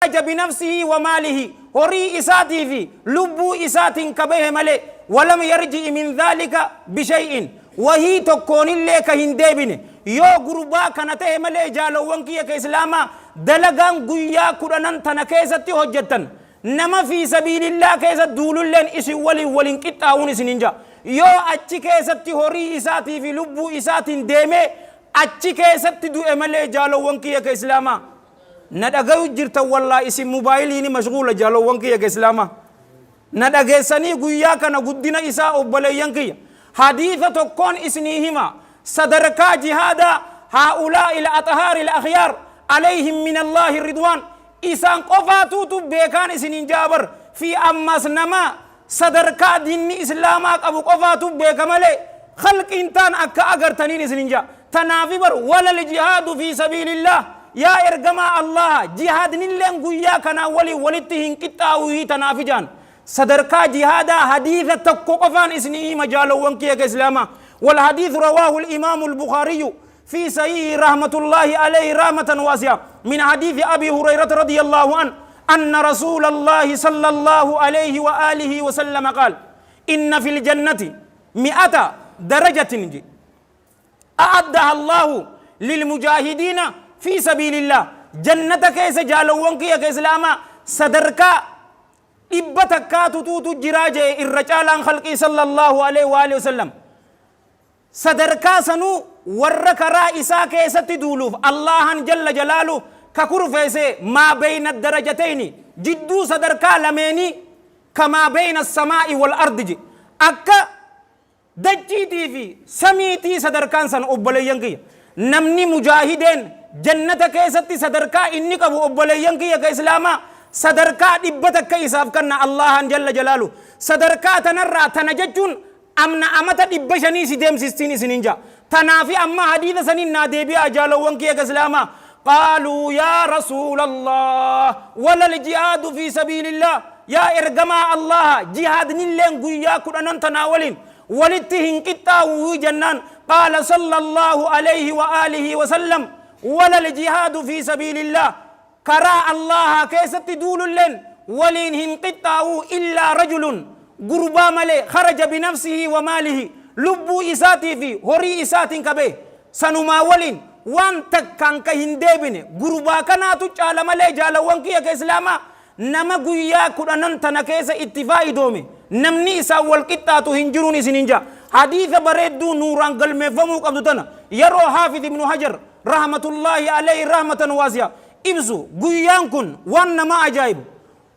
Kharaja binafsihi wa maalihi, horii isaatii fi lubbuu isaatiin ka bahe malee, walam yarji'i min dhaalika bishay'in, wahii tokkoonillee ka hin deebine. Yoo gurbaa kana tahe malee, jaalowwan kiyya ka islaamaa, dalagaan guyyaa 10n tana keessatti hojjettan nama fi sabiilillaa keessa duululleen isin waliin wal hin qixxaa'uun isinin ja'a. Yoo achi keessatti horii isaatii fi lubbuu isaatiin deemee achi keessatti du'e malee. Jaalowwan kiyya ka islaamaa, na dhagayu jirtan? Wallaa isin mobaayiliini mashguula. Jaalowwan kiyya ka islaamaa, na dhageessanii? Guyyaa kana guddina isaa, obboleeyyan kiyya, hadiisa tokkoon isinii hima. Sadarkaa jihaadaa هؤلاء الأطهار الأخيار عليهم من الله الرضوان isaan qofaatuutu beekaan isiniin jaabar fi ammas nama sadarkaa diinni islaamaa qabu qofaatu beeka malee khalqiin taan akka agartaniin isinin jaa. Tanaafi bar ولا الجهاد في سبيل الله, yaa ergamaa Allaha, jihaadnilleen guyyaa kanaa waliin walitti hin qixxaa'u. Tanaafi jaan sadarkaa jihaadaa hadiisa tokko qofaan isinii hima, jaalowwan kiyya ka islaamaa. والحديث رواه الإمام البخاري في صحيح رحمة الله عليه رحمة واسعة من حديث أبي هريرة رضي الله عنه أن رسول الله صلى الله عليه وآله وسلم قال: إن في الجنة 100 درجة أعدها الله للمجاهدين في سبيل الله. جنة keessa, jaalowwan kiyya ka islaamaa, sadarkaa 100tutuutu jiraa jee irra caalaan khalqii صلى الله عليه وآله وسلم. Sadarkaa sanuu warra karaa isaa keessatti duuluuf Allahan جل جلاله ka kurfeese. ما بين الدرجتين, jidduu sadarkaa lameenii, كما بين السماء والأرض je, akka dachiitii fi samiitii sadarkaan san. Obboleeyyan kiyya, namni mujaahideen jannata keessatti sadarkaa inni qabu, obboleeyyan kiyya ka islaamaa, sadarkaa 100 isaaf kanna Allahan جل جلاله. Sadarkaa tanarraa tana jechuun amna amata 500 si deemsistiin isinin jaa. Tanaafi amma hadiisa saniin naa deebi'aa, jaalowwan kiyya ka islaamaa. قالوا يا رسول الله ولا الجهاد في سبيل الله, yaa ergamaa Allaha, jihaadnilleen guyyaa 10n tanaa waliin walitti hin qixxaa'u jennaan, قال صلى الله عليه وآله وسلم: ولا الجهاد في سبيل الله, karaa Allaha keessatti duululleen waliin hin qixxaa'u, إلا رجل, gurbaa malee, خرج بنفسه وماله, lubbuu isaatii fi horii isaatiin qabee sanumaa waliin waan takkaan ka hin deebine gurbaa kanaatu caala malee. Jaalawwan kiyya ka islaamaa, nama guyyaa 10n tana keessa itti faayidoome namni isaan wal qixxaatu hin jiruun isin hin jaa. Hadiisa bareedduu nuuraan galmeeffamuu qabdu tana yeroo Haafid Ibnu Hajar رحمة الله عليه رحمة واسعة ibsu, guyyaan kun waan nama ajaa'ibu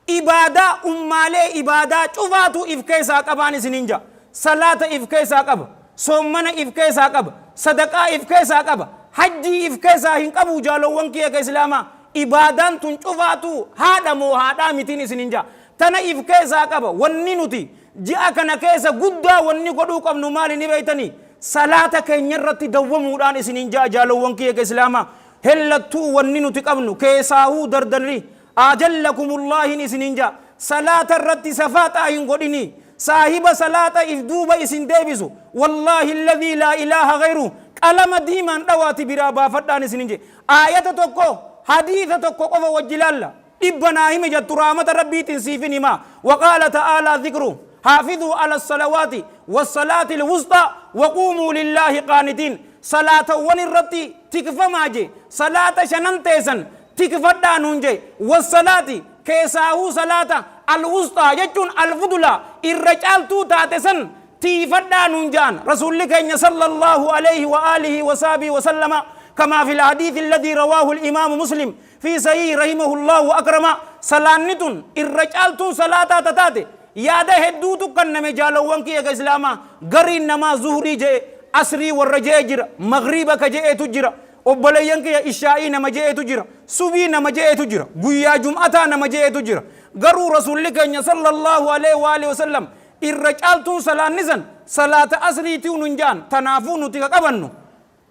ibaadaa ummaalee ibaadaa cufaatu if keessaa qabaan isin hin jaa. Salaata if keessaa qaba, soommana if keessaa qaba, sadaqaa if keessaa qaba, hajjii if keessaa hin qabu? Jaalowwan kiyya ka islaamaa, ibaadaan tun cufaatu haadha moo haadhaa mitiin isin hin jaa. Tana if keessaa qaba. Wanni nuti ji'a kana keessa guddaa wanni godhuu qabnu maali ni beeytanii? Salaata keenya irratti dawwamuudhaan isin hin jaa. Jaalowwan kiyya ka islaamaa, hellattuu wanni nuti qabnu keessaahuu dardarri أجلكم الله isin hin jaa, salaata irratti safaaxaa hin godhinii. Saahiba salaata if duuba isin deebisu, والله الذي لا إله غيره, qalama diimaan dhawaati biraa baafadhaan isin hin jee. Aayata tokko, hadiisa tokko qofa wajji laalla. Dhibba naa hime jettu, raamata rabbiitiin siifin himaa. وقال تعالى ذكره: حافظوا على الصلوات والصلاة الوسطى وقوموا لله قانتين. Salaatawwan irratti tikfamaa je. Salaata shanan teessan tikfadhaa nuun je. والصلاة, keessaahuu salaata الوسطى jechuun الفضلى, irra caaltuu taate san tiifadhaa nuun jaan rasuulli keenya صلى الله عليه وآله وصحبه وسلم، كما في الحديث الذي رواه الإمام مسلم في صحيح رحمه الله وأكرمه. Salaanni tun irra caaltuun salaataa tataate yaada hedduutu kanname. Jaalowwan kiyya ka islaamaa, gariin namaa zuhurii jee, asrii warra jee jira, magriiba ka je'eetu jira, obboleeyyan kiyya, ishaa'ii nama je'eetu jira, subii nama je'eetu jira, guyyaa jum'ataa nama je'eetu jira. Garuu rasuulli keenya صلى الله عليه وآله وسلم irra caaltuun salaanni san salaata asriitii nun jaan. Tanaafuu nuti ka qabannu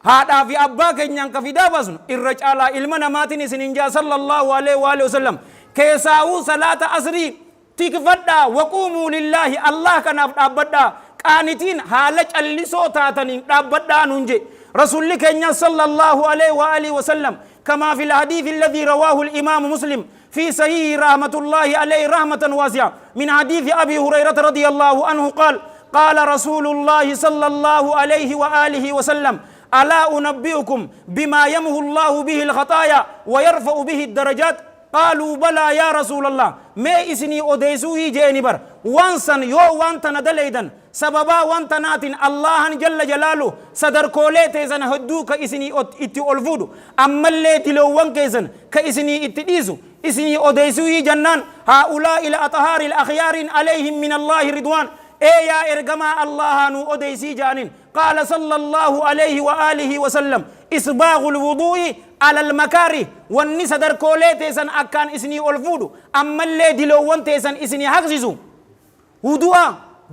haadhaa fi abbaa keenyaan ka fidaa baasnu irra caalaa ilma namaatiin isin hin jaa صلى الله عليه وآله وسلم, keessaawuu salaata asrii tikfadhaa. وقوموا لله, Allah kanaaf dhaabbadhaa, قانتين, haala callisoo taataniin dhaabbadhaa nuun je rasuulli keenya صلى الله عليه وآله وسلم، كما في الحديث الذي رواه الإمام مسلم. في صحيح رحمة الله عليه رحمة واسعة من حديث أبي هريرة رضي الله عنه قال قال رسول الله صلى الله عليه وآله وسلم ألا أنبئكم بما يمحو الله به الخطايا ويرفع به الدرجات قالوا بلى يا رسول الله mee isinii odeessuuhii jeeni bar waan san yoo waan tana dalaydan sababaa waan tanaatiin Allaahan jalla jalaaluh sadarkoolee teessan hedduu ka isinii itti ol fuudhu ammallee diloowwan keessan ka isinii itti dhiisu isinii odeessuuhii jannaan haa'ulaa'il axhaaril akhyaariin alayhim minallaahi ridwaan ee yaa ergamaa Allaahaa nuu odeysii ja'aniin qaala sallallaahu alayhi wa aalihi wa sallam isbaaghul wuduu'i alal makaarih wanni sadarkoolee teessan akkaan isinii ol fuudhu ammallee diloowwan teessan isinii haqsisu wudu'a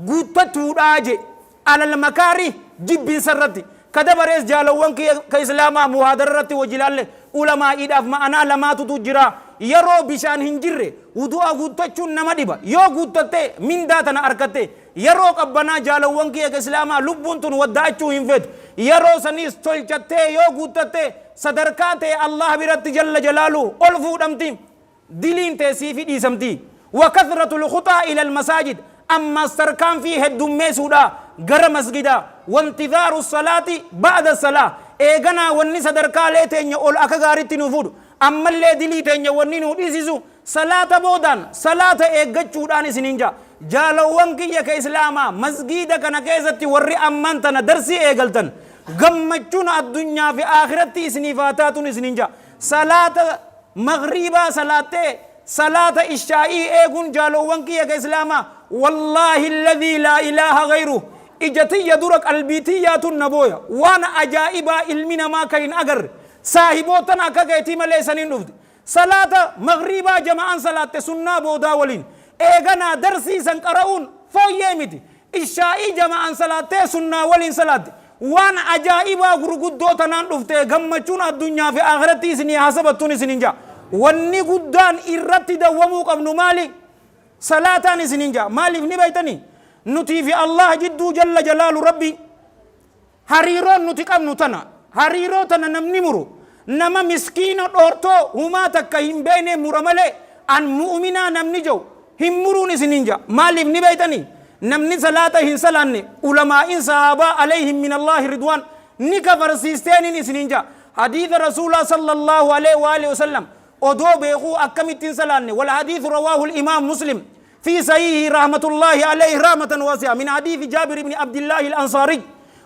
guuttatuudhaa je alal makaarih jibbinsa irratti ka dabarees jaalowwan kiyya ka islaamaa muhaadara irratti wajji laalle ulamaa'iidhaaf ma'anaa lamaatutu jira yeroo bishaan hin jirre wudu'a guuttachuun nama dhiba yoo guuttatte mindaa tana arkatte Yeroo qabbanaa jaalowwan kiyya ka Islaamaa lubbuun tun wadda'achuu hin feetu. Yeroo saniis tolchattee yoo guuttatte sadarkaa tee Allaah biratti jalla jalaaluhu ol fuudhamti. Diliin tee siifi dhiisamti. Wa kathratul khuxaa ilal masaajid ammaas tarkaanfii heddummeesuudha gara masgidaa. Wantidhaaru salaati ba'da salaa eeganaa wanni sadarkaalee teenya ol akka gaaritti nu fuudhu ammallee dilii teenya wanni nu dhiisisu Salaata boodaan salaata eeggachuudhaan isiniin ja'a. Jaalowwan kiyya ka Islaamaa masgiida kana keessatti warri ammaan tana darsii eegaltan gammachuun addunyaa fi aakhiratti isiniif haa taatuun isiniin ja'a. Salaata maghriibaa salaattee salaata ishaa'ii eeguun jaalowwan kiyya ka Islaamaa wallaahi alladhii laa ilaaha ghayruh ija tiyya dura qalbii tiyyaatun na booya. Waan ajaa'ibaa ilmi namaa ka hin agarre saahibootan akka keetii malee saniin dhufte. Salaata maghriibaa jama'aan salaatte sunnaa boodaa waliin. Eeganaa darsii san qara'uun fooyyee miti. Ishaa'ii jama'aan salaattee sunnaa waliin salaatte. Waan ajaa'ibaa gurguddoo tanaan dhuftee gammachuun addunyaa fi aakhiratti isinii haa sabattuun isiniin ja'a. Wanni guddaan irratti dawwamuu qabnu maali? Salaataan isiniin ja'a. Maaliif ni beektanii? Nutii fi Allaah jidduu jalla jalaalu Rabbii. Hariiroon nuti qabnu tana. Hariiroo tana namni muru nama miskiina dhoortoo humaa takka hin beeknee mura malee an mu'uminaa namni je'u hin muruun isiniin je'a. Maaliif ni beektanii? Namni salaata hin salaanne ulamaa'iin sahaabaa alayhim minallaahi ridwaan ni kafarsiisteeniin isiniin je'a. Hadiisa Rasuulaa sallallaahu alayhi wa aalihi wasallam odoo beekuu akkamitti hin salaanne wal hadiisu rawaahul imaam muslim في صحيحه رحمة الله عليه رحمة واسعة من حديث جابر بن عبد الله الأنصاري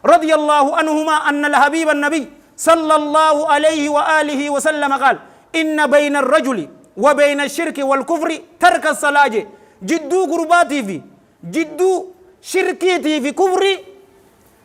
رضي الله عنهما أن الحبيب النبي صلى الله عليه وآله وسلم قال إن بين الرجل وبين الشرك والكفر ترك الصلاة جدو قرباتي في جدو شركيتي في كفر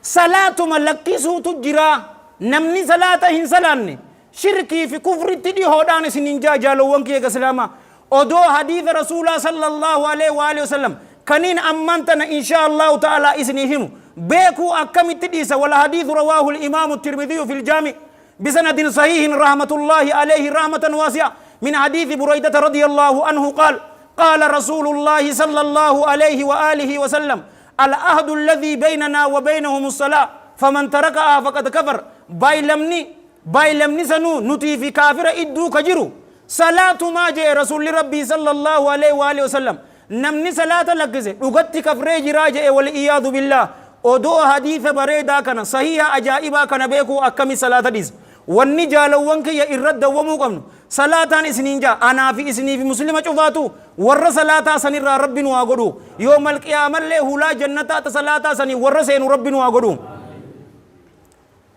Salaatuma lakkisuutu jira. Namni salaata hin salaanne shirkii fi kufritti dhihoodhaan isiniin ja'a jaalowwan kiyya ka islaamaa. Odoo hadiisa Rasuulaa sallallaahu aleyhi wa aalihi wasallam kaniin ammaan tana inshaa Allaahu ta'aalaa isinii himu beekuu akkamitti dhiisa wal hadiisu rawaahul imaamu tirmidiyyu fil jaami bisanadin sahiihin rahmatullaahi aleyhi rahmatan waasi'a min hadiisi buraydata radiyallaahu anhu qaal qaala rasuulullaahi sallallaahu aleyhi wa aalihi wasallam Al-ahdu alladhii beynanaa wa beynahumu ssalaa faman taraka'aa faqad kafar Baaylamni baaylamni sanuu nutii fi kaafira idduu ka jiru salaatumaa je'e Rasuulli Rabbii sallallaahu aleyhi wa aalihi wa sallam Namni salaata lakkise dhugatti kafree jiraa je'e wal-iyaadu billaah Odoo hadiisa bareedaa kana sahiiha ajaa'ibaa kana beekuu akkami salaata dhiisa Wanni jaalawwan kiyya irra dawwamuu qabnu salaataan isiniin ja'a anaa fi isinii fi muslima cufaatu warra salaataa sanirraa Rabbi nu haa godhu. Yoomal qiyaamallee hulaa jannataa ta salaataa sanii warra seenu Rabbi nu haa godhu.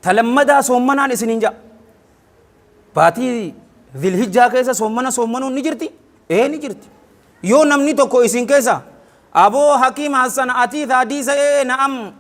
Ta lammadaa soommanaan isiniin ja'a. Baatii Zilhijjaa keessa soommana soommanuun ni jirti? Ee ni jirti. Yoo namni tokko isin keessa Aboo Hakiim Hassan atiis hadiisa ee na'am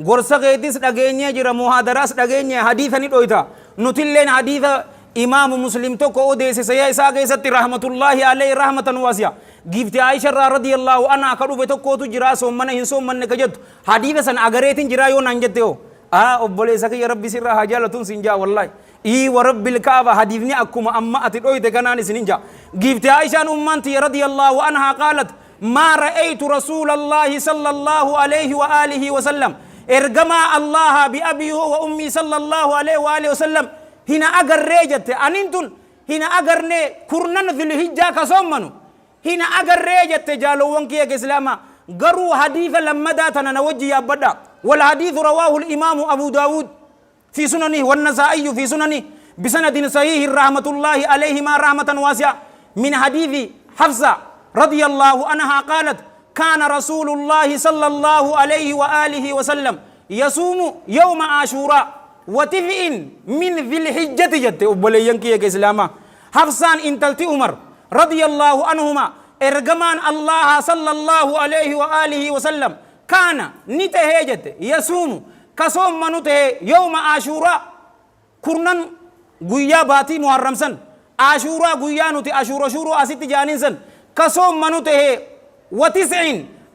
gorsa keetis dhageenyee jira muhaadaraas dhageenye hadiisa ni dhoyta nutilleen hadiisa imaamu muslim tokko odeesse sahiha isaa keessatti rahmatullaahi alayhi rahmatan waasi'a giifti Aisha irraa radiyallahu anhaa ka dhufe tokkootu jira soommana hin soommanne ka jettu hadiisa san agareetin jira yoo naan jette hoo aa obboleessa kiyya rabbi sirraa haa jaalatuun siin jaa wallaahi Ii wa rabbil ka'aba hadiisni akkuma amma ati dhoyte kanaan isinin ja'a. Giifti Aishaan ummaan tiyya radiyallahu anhaa qaalat maa ra'aytu rasuulallaahi sallallahu alayhi wa aalihi wa sallam ergamaa Allaahaa bi abii huwa wa ummii sallallahu alayhi wa aalihi wa sallam hina agarree jette anin tun hin agarne kurnan Dhulhijjaa ka soommanu hin agarree jette. Jaalowwan kiyya islaamaa, garuu hadiisa lammadaa tana na wajji yaabbadha. والحديث رواه الإمام أبو داود في سننه والنسائي في سننه بسند صحيح رحمة الله عليهما رحمة واسعة، من حديث حفصة رضي الله عنها قالت: كان رسول الله صلى الله عليه وآله وسلم يصوم يوم عاشوراء وتسع من ذي الحجة jette. Obboleeyyan kiyya islaamaa، حفصان intalti عمر رضي الله عنهما، ergamaan الله صلى الله عليه وآله وسلم كان ni tahe jette، يصوم ka soommanu tahe، يوم عاشوراء kurnan guyyaa baatii Muharram san، Ashuuraa guyyaa nuti ashuura shuuruu asitti jaaniin san ka soommanu tahe، وتسع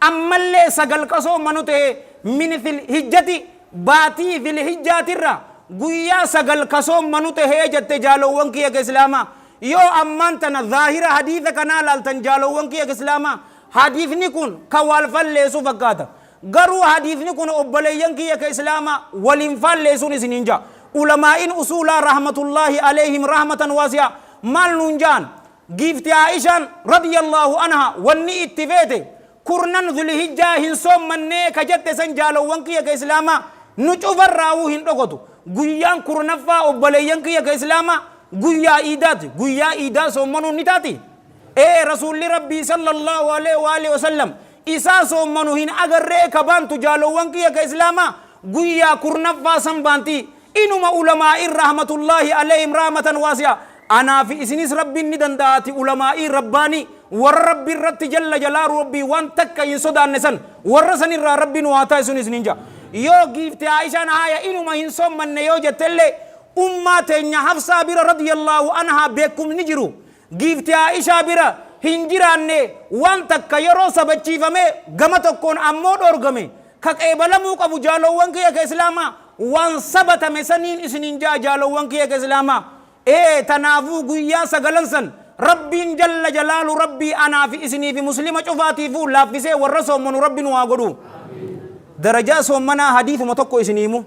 ammallee 9 ka soommanu tahe، من ذي الحجة baatii Dhilhijjaatirra guyyaa 9 ka soommanu tahee jette. Jaalowwan kiyya islaamaa, yoo ammaan tana zaahira hadiisa kanaa laaltan, jaalowwan kiyya islaamaa, hadiisni kun ka wal falleessu fakkaata. Garuu hadiisni kun, obboleeyyan kiyya ka islaamaa, waliin falleessuun isiniin jaa. Ulamaa'in usuulaa رحمة الله عليهم رحمة واسعة maal nuun jaan? Giifti Aishaan رضي الله عنها wanni itti feete kurnan Zulhijjaa hin soommannee ka jette san, jaalowwan kiyya ka islaamaa, nu cufarraawuu hin dhokotu. Guyyaan kurnaffaa, obboleeyyan kiyya ka islaamaa, guyyaa iidaati. Guyyaa iidaa soommanuun ni taati. Ee, rasuulli Rabbii صلى الله عليه وآله وسلم isaa soommanu hin agarree ka baantu, jaalowwan kiyya ka islaamaa, guyyaa kurnaffaa san baanti. Inuma ulamaa'in رحمة الله عليهم رحمة واسعة, anaa fi isinis Rabbiin ni danda'ati. Ulamaa'ii rabbaanii warra Rabbi irratti جل جلاله Rabbii waan takka hin sodaanne san, warra san irraa Rabbiin waa taasisun isinin jaa. Yoo giifte Aishaan haaya inuma hin soommanne yoo jettellee, ummaa teenya Hafsaa bira رضي الله عنها beekumni jiru giifte Aishaa bira hin jiraanne. Waan takka yeroo sabachiifame gama tokkoon ammoo dhoorgame ka qeebalamuu qabu, jaalowwan kiyya ka islaamaa, waan sabatame saniin isinin jaa. Jaalowwan kiyya ka islaamaa, ee, tanaafuu guyyaa sagalan san Rabbiin جل جلاله Rabbii anaa fi isinii fi muslima cufaatiifuu laaffisee warra soommanu Rabbi nu haa godhu. Darajaa soommanaa hadiisuma tokko isinii himu.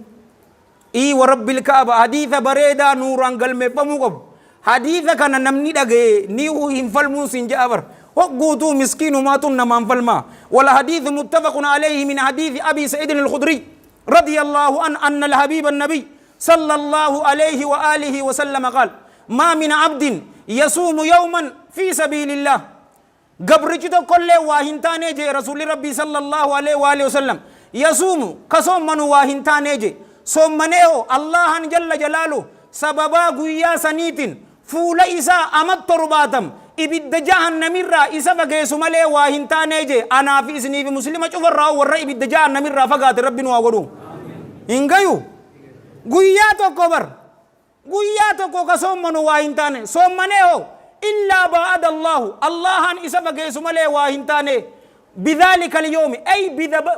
Ii ورب الكعبة, hadiisa bareedaa nuuraan galmeeffamuu qabu. Hadiisa kana namni dhagaye ni hin falmuun sin ja'a bar. Hogguutuu miskiinumaatun namaan falmaa. والحديث متفق عليه من حديث أبي سعيد الخدري رضي الله عنه أن الحبيب النبي صلى الله عليه وآله وسلم قال: ما من عبد يصوم يوما في سبيل الله، gabrichi tokkollee waa hin taanee jee rasuulli Rabbii صلى الله عليه وآله وسلم، يصوم ka soommanu waa hin taanee jee. Soommanee hoo Allahan جل جلاله sababaa guyyaa saniitiin fuula isaa amat 70 ibidda jahannamirraa isa fageessu malee waa hin taanee jee. Anaa fi isinii fi muslima cufarraa warra ibidda jahannamirraa fagaate Rabbi nu haa godhu. Hin gayu guyyaa tokko bar, guyyaa tokko ka soommanu waa hin taane. Soommanee hoo إلا باعد الله, Allahan isa fageessu malee waa hin taane، بذلك اليوم أي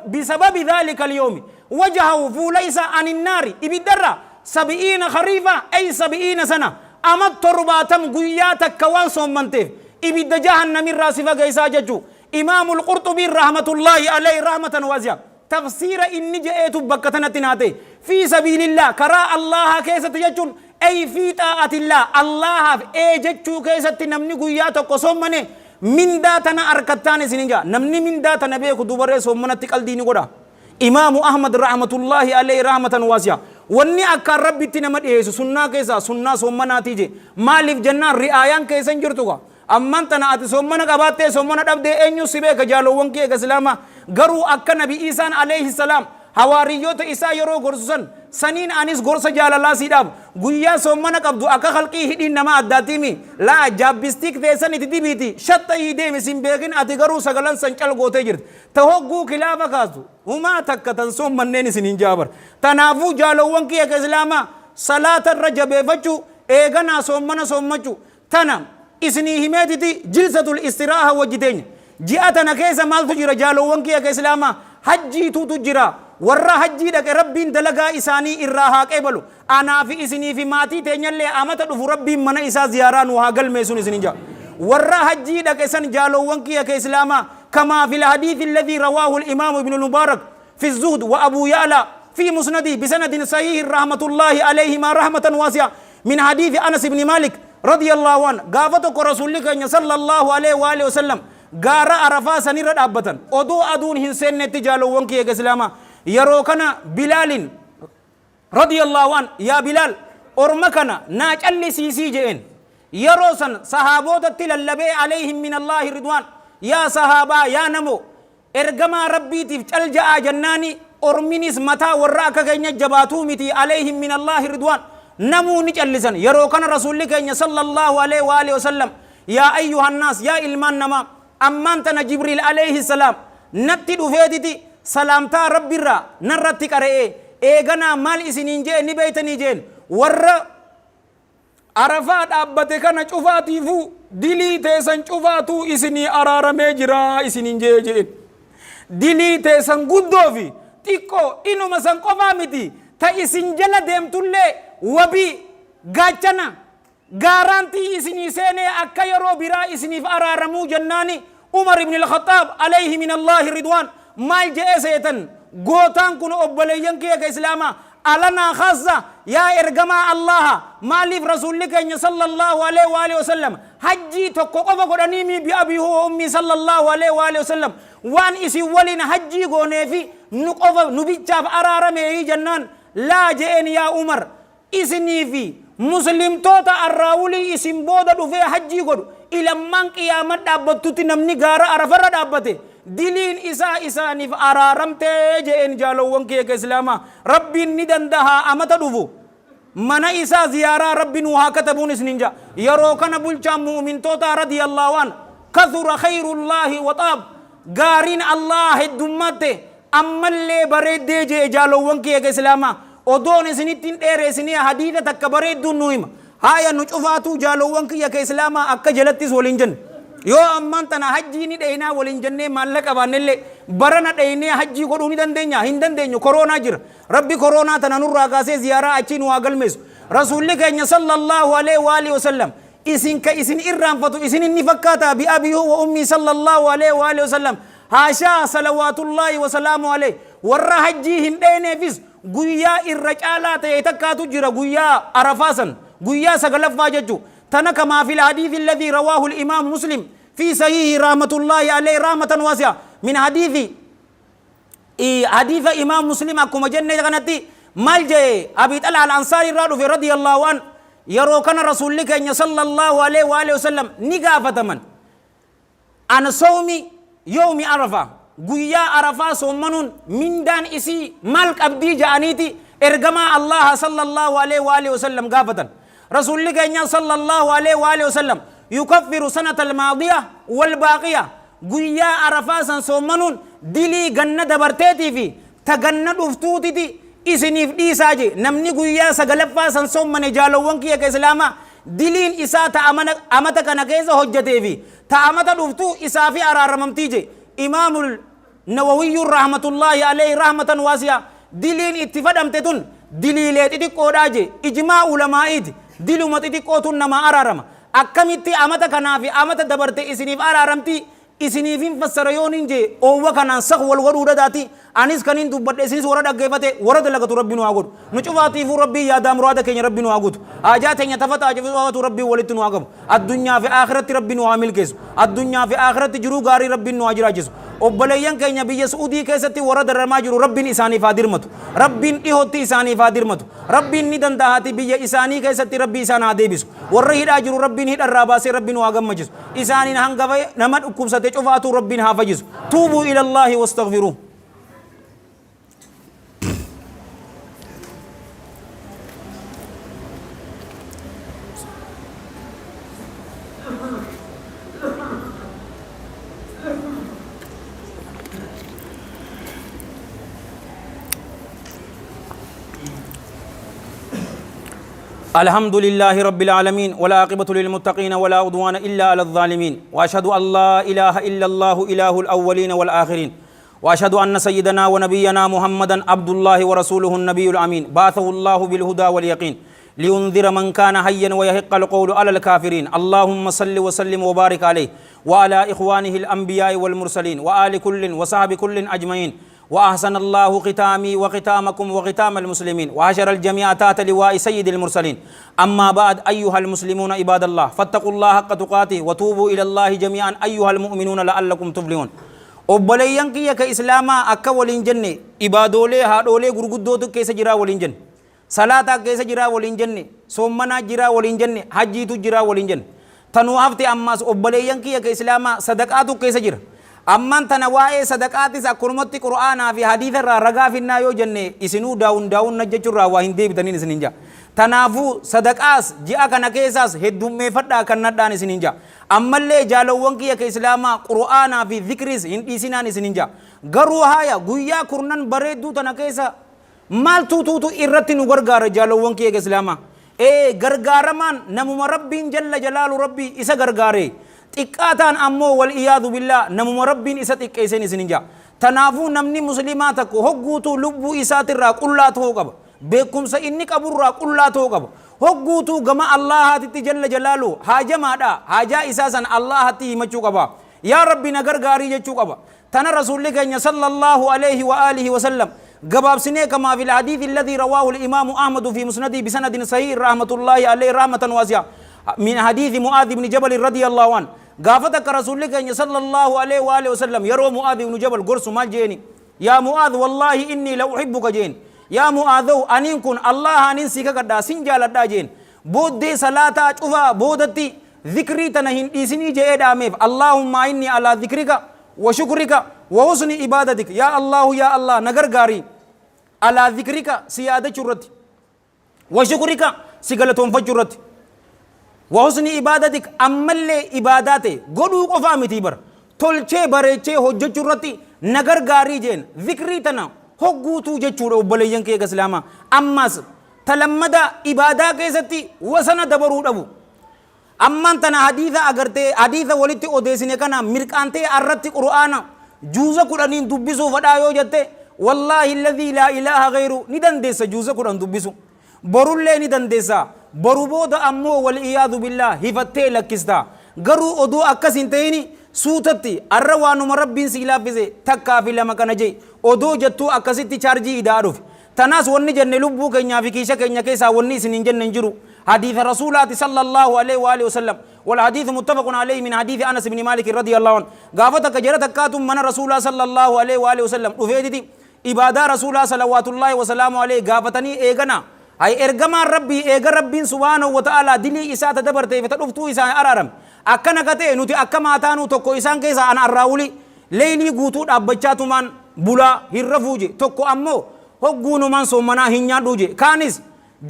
بسبب ذلك اليوم وجهه fuula isa عن النار ibiddarra 70 خريفا أي 70 سنة. Ama 70 guyyaa takka waan soommanteef ibidda jahannamirraa si fageessaa jechuu. Imaamul Qurxubiin رحمة الله عليه رحمة واسعة tafsiira inni je'eetu bakka tanatti naate. في سبيل الله karaa Allaha keessatti jechuun أي في طاعة الله, Allahaaf ee jechuu keessatti namni guyyaa tokko soommane mindaa tana arkattaan isinin jaa. Namni mindaa tana beeku dubaree soommanatti qaldii ni godha. Imaamu Ahmad رحمة الله عليه رحمة واسعة wanni akkaan Rabbitti nama dhiyeessu sunnaa keessaa sunnaa soommanaatii je. Maaliif jennaan, ri'aayaan keessa hin jirtu ka. Amman tana ati soommana qabaattee soommana dhabdee eenyu si beeka, jaalowwan kee islaamaa? Garuu akka Nabi Iisaan عليه السلام hawaariyyoota isaa yeroo gorsu san saniin, anis gorsa jaalalaa siidhaaf, guyyaa soommana qabdu akka halqii hidhiin nama addaatiimi laa jaabbistiik teessan itti dibiiti shatta deemi sin beekin. Ati garuu sagalan san cal gootee jirti ta hogguu kilaafa kaastu humaa takka tan soommanneen isin hin jaabar. Tanaafuu jaalowwan kiyya ka islaamaa, salaata irra jabeeffachuu, eeganaa soommana soommachuu tana isinii himeetiti جلسة الاستراحة wajji teenya. Ji'a tana keessa maaltu jira, jaalowwan kiyya ka islaamaa? Hajjiitutu jira. Warra hajjii dhaqe Rabbiin dalagaa isaanii irraa haa qeebalu. Anaa fi isinii fi maatii teenyallee amata dhufu Rabbiin mana isaa ziyaaraa nu haa galmeessuun isinin jaa. Warra hajjii dhaqe san, jaalowwan kiyya ka islaamaa, كما في الحديث الذي رواه الإمام ابن المبارك في الزهد وأبو يعلى في مسنده بسند صحيح رحمة الله عليهما رحمة واسعة من حديث أنس بن مالك. Radiyallahu an gaafa tokko Rasuulli keenya sallallahu alaihi wa alihi wasallam gaara Arafaa sanirra dhaabbatan odoo aduun hin seennetti. Jaalowwan kiyya islaamaa, yeroo kana Bilaalin radiyallahu an, "Yaa Bilaal, orma kana naa callisiisii," je'een. Yeroo san sahaabotatti lallabee, alayhim min Allaahi ridwaan, "Yaa sahaabaa, yaa namo, ergamaa Rabbiitiif cal ja'aa," jennaani orminis mataa warra akka keenya jabaatuu miti, alayhim min Allaahi ridwaan, namuu ni callisan. Yeroo kana Rasuulli keenya sallallahu alaihi wa alihi wasallam, "Yaa ayyuhannaas, yaa ilmaan namaa, ammaan tana Jibriil alayhi salaam natti dhufeetiti salaamtaa Rabbirraa narratti qara'ee eeganaa maal isiniin je'e ni beeytanii?" jeen. "Warra Arafaa dhaabbate kana cufaatiifuu dilii teessan cufaatuu isinii araaramee jira isiniin je'e," je'en. "Dilii teessan guddoo fi xiqqoo, inuma san qofaa miti, ta isin jala deemtullee wabii, gaachana, gaaraantii isinii seenee akka yeroo biraa isiniif araaramuu," jennaani Umar ibn al-Khattaab alayhi min Allaahi ridwaan maal je'e seetan? Gootaan kun, obboleeyyan kiyya ka islaamaa, "Alanaa khaassa, yaa ergamaa Allaha? Maaliif Rasuulli keenya sallallahu alaihi wa alihi wasallam hajjii tokko qofa godhanii mi, bi abii huwa ummii sallallahu alaihi wa alihi wasallam, waan isin waliin hajjii gooneefi nu qofa nu bichaaf araarameeyi?" jennaan, "Laa," je'een, "yaa Umar, isinii fi muslimtoota arraawulii isin booda dhufee hajjii godhu ilammaan qiyaama dhaabbattutti namni gaara Arafarra dhaabbate diliin isaa isaaniif araaramtee," je'een. Jaalowwan kiyya ka islaamaa, Rabbiin ni dandahaa amata dhufu mana isaa ziyaaraa Rabbi nuu haa katabuun isinin ja'a. Yeroo kana bulchaan mu'mintootaa radiyallahu an, kathura khayrullaahi wa xaab, gaariin Allah heddummatte ammallee bareeddee je'e. Jaalowwan kiyya ka islaamaa, odoon isinitti hin dheeressinii hadiisa takka bareedduun nu hima. Haaya, nu cufaatuu, jaalowwan kiyya ka islaamaa, akka jalattis waliin jenne, yoo ammaan tana hajjii ni dheeynaa waliin jennee maallaqa baannellee, barana dheeynee hajjii godhuu ni dandeenya? Hin dandeenyu, koroonaa jira. Rabbi koroonaa tana nurraa kaasee ziyaaraa achii nu haa galmeessu. Rasuulli keenya sallallahu alaihi wa alihi wasallam isin ka isin irraanfatu isin inni fakkaata, bi abii huwa ummii sallallahu alaihi wa alihi wasallam, haashaa, salawaatullaahi wa salaamu alaihi. Warra hajjii hin dheeneefis guyyaa irra caalaa ta'e takkaatu jira, guyyaa Arafaa san, guyyaa sagalaffaa jechu tana, kamaa fil hadiisi alladhii rawaahu al-imaam Muslim fi sahihi rahmatullaahi alayhi rahmatan waasi'a min hadiisi hadiisa imaam Muslim. Akkuma jenne kanatti maal jee? Abi Xalha al-Ansaari irraa dhufe radiyallahu an. Yeroo kana Rasuulli keenya sallallahu alaihi wa alihi wasallam ni gaafataman an sawmi yawmi Arafa, guyyaa Arafaa soommanuun mindaan isii maal qabdii ja'aniiti ergamaa Allaha sallallahu alaihi wa alihi wasallam gaafatan. Rasuulli keenya sallallahu alaihi wa alihi wasallam, "Yukaffiru sanata almaadiya wal baaqiya," guyyaa Arafaa san soommanuun dilii ganna dabarteetii fi ta ganna dhuftuutiti isiniif dhiisaa je. Namni guyyaa sagalaffaa san soommane, jaalowwan kiyya ka islaamaa, diliin isaa ta amata kana keessa hojjatee fi ta amata dhuftu isaafi araaramamtii je. Imaamul Nawawiyyuun rahmatullaahi alayhi rahmatan waasi'a, diliin itti fadhamte tun diliilee xixiqqoodhaa je. Ijmaa ulamaa'iiti, diluma xixiqqoo tun namaa araarama. Akkamitti amata kanaa fi amata dabarte isiniif araaramtii? Isiniifin fassara yoonin jee oowwa kanaan sak wal godhuu dadaati. Anis kanin dubbadhe, isinis warra dhaggeeffate warra dalagatu Rabbi nu haa godhu. Nu cufaatiifuu Rabbiin yaadaa muraada keenya Rabbi nu haa guutu. Haajaa teenya tafataa cufaatu Rabbiin walitti nu haa qabu. Addunyaa fi aakiratti Rabbi nu haa milkeessu. Addunyaa fi aakiratti jiruu gaarii Rabbiin nu haa jiraachisu. Obboleeyyan keenya biyya Su'udii keessatti warra dararamaa jiru Rabbiin isaaniif haa dirmatu. Rabbiin dhihootti isaaniif haa dirmatu. Rabbiin ni danda'aati biyya isaanii keessatti Rabbi isaan haa deebisu. Warra hidhaa jiru Rabbiin hidharraa baasee Rabbi nu haa gammachiisu. Isaaniin hangafa nama dhukkubsate cufaatuu Rabbiin haa fayyisu. Tuubuu ilallaahi wastaghfiruu. الحمد لله رب العالمين، والعاقبة للمتقين، ولا عدوان إلا على الظالمين، وأشهد أن لا إله إلا الله إله الأولين والآخرين، وأشهد أن سيدنا ونبينا محمدا عبد الله ورسوله النبي الأمين، بعثه الله بالهدى واليقين لينذر من كان حيا ويحق القول على الكافرين. اللهم صل وسلم وبارك عليه وعلى إخوانه الأنبياء والمرسلين وآل كل وصحب كل أجمعين. وأحسن الله ختامي وختامكم وختام المسلمين، وحشر الجميع تحت لواء سيد المرسلين. أما بعد، أيها المسلمون عباد الله، فاتقوا الله حق تقاته وتوبوا إلى الله جميعا أيها المؤمنون لعلكم تفلحون. Obboleeyyan kiyya ka Islaamaa, akka waliin jenne ibaadoolee haadhoolee gurguddootu keessa jiraa waliin jenne, salaataa keessa jiraa waliin jenne, soommanaa jiraa waliin jenne, hajjiitu jiraa waliin jenne. Tanuu hafte ammaas, obboleeyyan kiyya ka Islaamaa, sadaqaatu keessa jira. Ammaan tana waa'ee sadaqaatis akkanumatti Qur'aanaa fi hadiisa irraa ragaa finnaa yoo jenne, isinuu daawun daawun jechuurraa waa hin deebitaniin isinin jaa. Tanaafuu sadaqaas ji'a kana keessaas heddummeeffadhaa kan nadhaan isinin jaa. Ammallee jaalawwan kiyya ka Islaamaa, Qur'aanaa fi zikriis hin dhiisinaan isinin jaa. Garuu haaya, guyyaa 10 bareedduu tana keessa maaltu tuutu irratti nu gargaara, jaalawwan kiyya ka Islaamaa? Ee, gargaaramaan namuma Rabbiin jalla jalaalu Rabbii isa gargaare, xiqqaataan ammoo wal iyaadu billaa namuma Rabbiin isa xiqqeesseen isinin jaa. Tanaafuu namni Muslimaa tokko hogguutuu lubbuu isaatirraa qullaa ta'uu qaba, beekumsa inni qaburraa qullaa ta'uu qaba. Hogguutuu gama Allahaatitti jalla jalaalu haajamaadha, haajaa isaa san Allahatti himachuu qaba, "Yaa Rabbi, na gargaarii" jechuu qaba. Tana Rasuulli keenya sallallahu alayhi wa alihi wa sallam gabaabsinee كما في الحديث الذي رواه الإمام أحمد في مسنده بسند صحيح رحمة الله عليه رحمة واسعة من حديث معاذ بن جبل رضي الله عنه، gaafa takka Rasuulli keenya sallallahu alayhi wa alihi wa sallam yeroo Mu'aadh ibn Jabal gorsu maal jeeni? "يا معاذ، والله إني لأحبك" jeen. "Yaa Mu'aadhow, aniin kun Allah anin si kakadhaa, sin jaaladhaa" jeen. Booddee salaataa cufaa boodatti zikrii tana hin dhiisinii je'ee dhaameef: "اللهم أعني على ذكرك وشكرك وحسن عبادتك." Yaa Allahu, yaa Allah, na gargaarii على ذكرك si yaadachuu irratti، وشكرك si galatoonfachuu irratti، وحسن عبادتك ammallee ibaadaa ta'e godhuu qofaa miti bara, tolchee bareechee hojjechuu irratti na gargaarii jeen. Zikrii tana hogguutuu jechuudha, obboleeyyan kee Islaamaa. Ammas talammada ibaadaa keessatti wasana dabaruu dhabu. Ammaan tana hadiisa agartee, hadiisa walitti odeessine kana mirqaantee arratti Qur'aana juuza 10n dubbisuu fadhaa yoo jette, والله الذي لا إله غيره ni dandeessa. Juuza 10 dubbisu borullee ni dandeessa, boru booda ammoo والعياذ بالله hifattee lakkista. Garuu oduu akkas hin ta'ini, suutatti arra waanuma Rabbiin sii laaffise takkaa fi lama kana jee odoo jettuu akkasitti chaarjii idaa dhufe. Tanaas wanni jenne lubbuu keenyaa fi kiisha keenya keessaa wanni isin hin jenne hin jiru. Hadiisa Rasuulaati sallallahu alaihi wa alihi wasallam، والحديث متفق عليه من حديث أنس بن مالك رضي الله عنه. Gaafa takka jara takkaatu mana Rasuulaa sallallahu alaihi wa alihi wasallam dhufeetiti ibaadaa Rasuulaa صلوات الله وسلامه عليه gaafatanii eegana hay ergamaan Rabbii eega Rabbiin subhaanahu wa ta'ala dilii isaa ta dabartee fi ta dhuftuu isaa araaram akkana ka ta'e, nuti akka maataanuu? Tokko isaan keessaa, "Ana arraawuli leeylii guutuu dhaabbachaatumaan bulaa hin rafuu" je. Tokko ammoo, "Hogguunumaan soommanaa hin nyaadhuu" je. Kaanis,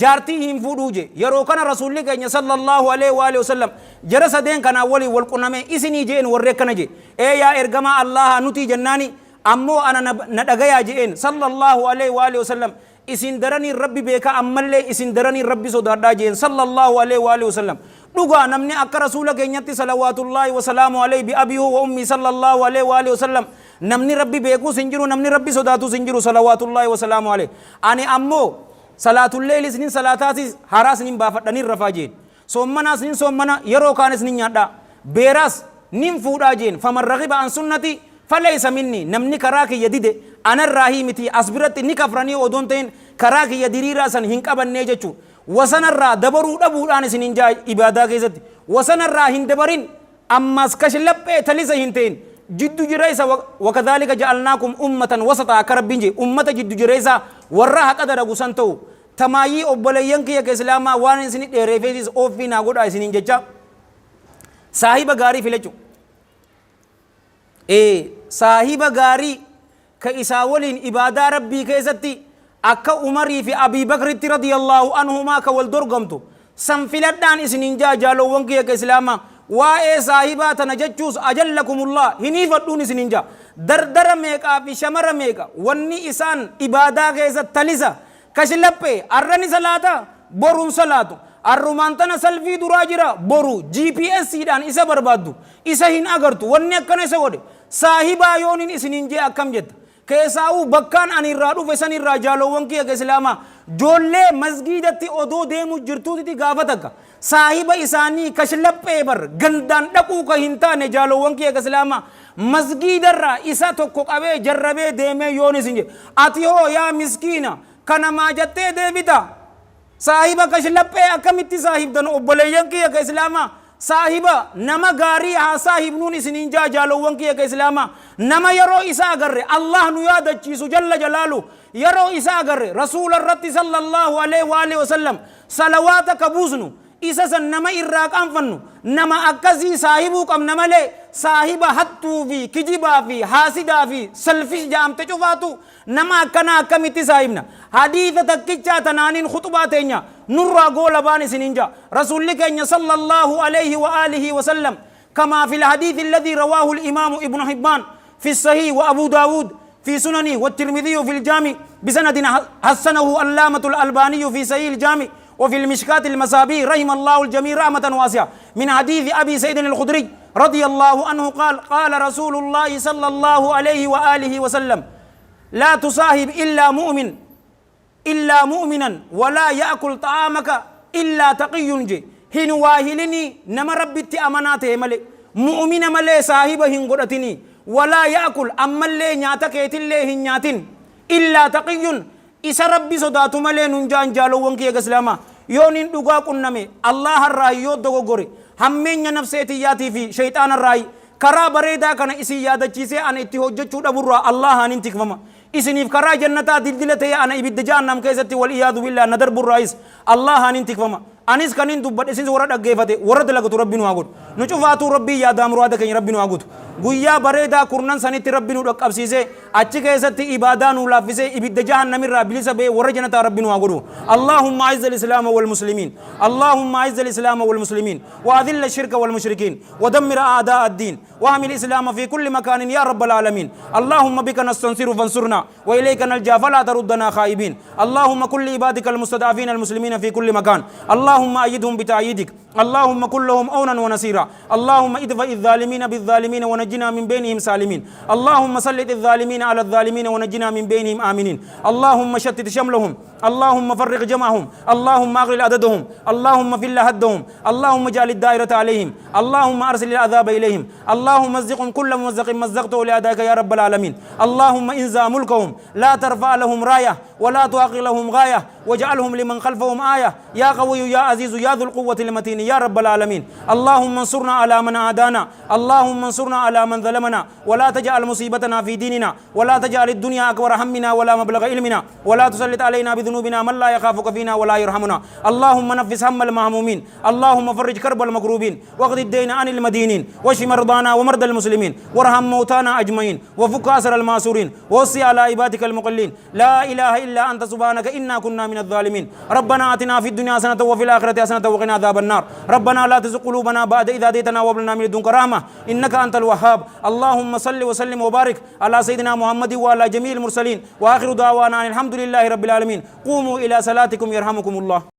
"Jaartii hin fuudhuu" je. Yeroo kana Rasuulli keenya sallallahu alaihi wa alihi wasallam jara sadeen kanaa waliin wal qunname. "Isinii" jeen. Warri akkana je, "Ee yaa ergamaa Allaha, nutii" jennaani, "Ammoo ana na dhagayaa" jeen sallallahu alaihi wa alihi wasallam. "Isin daranii Rabbi beekaa, ammallee isin daranii Rabbi sodaadhaa" jeen sallallahu alaihi wa alihi wasallam. Dhugaa namni akka Rasuula keenyatti صلوات الله وسلامه عليه بأبي وأمي صلى الله عليه وآله وسلم namni Rabbi beekuus hin jiru, namni Rabbi sodaatus hin jiru صلوات الله وسلامه عليه. "Ani ammoo salaatulleelis nin salaataasis haraas nin baafadha, nin rafaa" jeen. "Soommanaas nin soommana, yeroo kaanis nin nyaadha, beeraas nin fuudhaa" jeen. فمن رغب عن سنتي فليس مني. Namni karaa kiyya dide anarraa miti. As biratti ni kafranii odoon ta'in karaa kiyya diriiraa san hin qabannee jechuu. Wasanarraa dabaruu dhabuudhaan isin hin jaa. Ibaadaa keessatti wasanarraa hin dabarin, ammas kashlaphee talisa hin ta'in, jiddu jireessa. وكذلك جعلناكم أمة وسطا akka Rabbiin jee, ummata jiddu jireessa warra haqa dalagu san ta'u. Tamaayii, obboleeyyan kiyya ka Islaamaa, waan isin dheereefeetis ooffii naa godhaa isiniin jecha, saahiba gaarii filachuu. Ee, saahiba gaarii ka isaa waliin ibaadaa Rabbii keessatti akka Umarii fi Abii Bakritti رضي الله عنهما ka wal dorgomtu san filadhaan isiniin jaa, jaalowwan kiyya ka Islaamaa. Waa'ee saahibaa tana jechuus أجلكم الله hiniifadhuun isiniin jaa. Dardara meeqaa fi shamara meeqa wanni isaan ibaadaa keessa talisa kashlaphee, arrani salaata, boruun salaatu, arrumaan tana salfii duraa jira, boru GPS dhaan isa barbaaddu isa hin agartu. Wanni akkana isa godhe saahibaa yoonin isiniin jee akkam jetta? Keessaa'uu bakkaan ani irraa dhufe san irraa, jaalowwan kiyya ka Islaamaa, joollee masgiidatti odoo deemu jirtuutiti gaafa takka Saahiba isaanii kashlaphee bar gandaan dhaquu ka hin taane, jaalowwan kiyya ka islaamaa, masgiidarraa isa tokko qabee jarrabee deemee yoon isin jedhe, ati hoo yaa miskiina kana maa jattee deebita? Saahiba kashlaphee akkamitti saahibdan, obboleeyyan kiyya ka islaamaa? Saahiba nama gaarii haa saahibnuun isiniin jaa, jaalowwan kiyya ka islaamaa. Nama yeroo isa agarre Allah nu yaadachiisu jalla jalaalu, yeroo isa agarre rasuula irratti sallallahu alaihi wa alihi wasallam salawaata ka buusnu, isa san nama irraa qaanfannu, nama akkasii saahibuu qabna malee, saahiba hattuu fi kijibaa fi haasidaa fi selfish ja'amte cufaatu, nama akkanaa akkamitti saahibna? Hadiisa takkichaa tanaaniin khuxbaa teenya nurraa goolabaan isiniin ja'a. Rasuulli keenya sallallahu alayhi wa alihi wa sallam, كما في الحديث الذي رواه الإمام ابن حبان في الصحيح وأبو داود في سننه والترمذي في الجامع بسند حسنه علامة الألباني في صحيح الجامع وفي المشكات المصابيح، رحم الله الجميع رحمة واسعة، من حديث أبي سعيد الخدري رضي الله عنه قال: قال رسول الله صلى الله عليه وآله وسلم: لا تصاحب إلا مؤمنا ولا يأكل طعامك إلا تقي. Je hin waahilini nama Rabbitti amanaa ta'e malee, mu'mina malee saahiba hin godhatini. ولا يأكل, ammallee nyaata keetillee hin nyaatin, إلا تقي, isa Rabbi sodaatu malee nun jaan. Jaalowwan kiyya islaamaa, yoon hin dhugaa qunname Allaharraa, yoo dogoggore hammeenya nafsee tiyyaatii fi shayxaanarraa. Karaa bareedaa kana isin yaadachiisee ana itti hojjechuu dhaburraa Allahaan hin tikfama. Isiniif karaa jannataa dildila ta'e, ana ibidda jahannam keessatti, والعياذ بالله, na darburraayis Allahaan hin tikfama. Anis kanin dubbadhe, isin warra dhaggeeffate, warra dalagatu Rabbi nu haa godhu. Nu cufaatuu Rabbii yaadaa muraada keenya Rabbi nu haa guutu. Guyyaa bareedaa kurnan sanitti Rabbi nu dhaqqabsiisee, achi keessatti ibaadaa nu laaffisee, ibidda jahannamirraa bilisa ba'ee warra jannataa Rabbi nu haa godhu. اللهم أعز الإسلام والمسلمين، اللهم أعز الإسلام والمسلمين، وأذل الشرك والمشركين، ودمر أعداء الدين، واحم الإسلام في كل مكان يا رب العالمين. اللهم بك نستنصر فانصرنا، وإليك نلجأ فلا تردنا خائبين. اللهم كن لعبادك المستضعفين المسلمين في كل مكان. اللهم أيدهم بتأييدك، اللهم كن لهم عونا ونصيرا. اللهم ادفع الظالمين بالظالمين ونجنا من بينهم سالمين. اللهم سلط الظالمين على الظالمين ونجنا من بينهم آمنين. اللهم شتت شملهم، اللهم فرق جمعهم، اللهم أقلل عددهم، اللهم فل هدهم، اللهم اجعل الدائرة عليهم، اللهم أرسل العذاب إليهم، اللهم مزقهم كل ممزق مزقته لأعدائك يا رب العالمين. اللهم انزع ملكهم، لا ترفع لهم راية ولا تحقق لهم غاية، واجعلهم لمن خلفهم آية يا قوي يا عزيز يا ذو القوة المتين يا رب العالمين. اللهم انصرنا على من عادانا، اللهم انصرنا على من ظلمنا، ولا تجعل مصيبتنا في ديننا، ولا تجعل الدنيا أكبر همنا ولا مبلغ علمنا، ولا تسلط علينا بذنوبنا من لا يخافك فينا ولا يرحمنا. اللهم نفس هم المهمومين، اللهم فرج كرب المكروبين، واقض الدين عن المدينين، واشف مرضانا ومرضى المسلمين، وارحم موتانا أجمعين، وفك أسر المأسورين، ووسع على عبادك المقلين. لا إله إلا أنت سبحانك إنا كنا من الظالمين. ربنا آتنا في الدنيا حسنة وفي الآخرة حسنة وقنا عذاب النار. ربنا لا تزغ قلوبنا بعد إذ هديتنا وهب لنا من لدنك رحمة إنك أنت الوهاب. اللهم صل وسلم وبارك على سيدنا محمد وعلى جميع المرسلين، وآخر دعوانا أن الحمد لله رب العالمين. قوموا إلى صلاتكم يرحمكم الله.